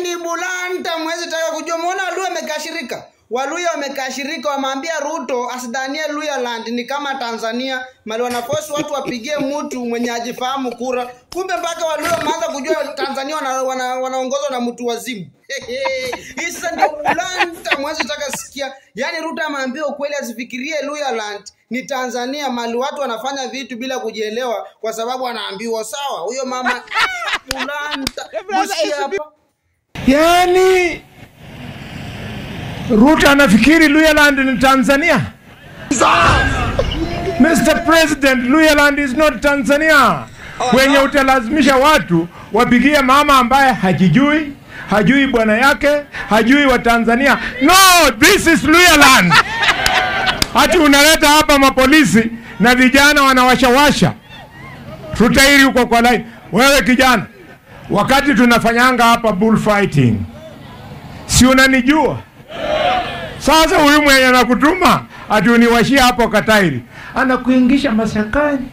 Hii ni bulanta, mwezi taka kujua. Muona Waluya wamekashirika. Waluya wamekashirika, wameambia Ruto asidhanie Luhyaland ni kama Tanzania, mali wanaforce watu wapigie mtu mwenye ajifahamu kura. Kumbe mpaka Waluya wameanza kujua Tanzania wanaongozwa na mtu wazimu. Hii sasa ndio bulanta, mwezi taka sikia. Yaani Ruto ameambia ukweli, asifikirie Luhyaland ni Tanzania, mali watu wanafanya vitu bila kujielewa kwa sababu anaambiwa sawa. Huyo mama bulanta. Busia hapa. Yaani Ruto anafikiri Luhyaland ni Tanzania. Mr. President, Luhyaland is not Tanzania. Kwenye utalazimisha watu wapigie mama ambaye hajijui, hajui bwana yake, hajui wa Tanzania. No, this is Luhyaland. Hati unaleta hapa mapolisi na vijana wanawashawasha. Tutairi huko kwa line. Wewe kijana, wakati tunafanyanga hapa bullfighting, si unanijua? Sasa huyu mwenye anakutuma ati uniwashie hapo katairi, anakuingisha mashakani.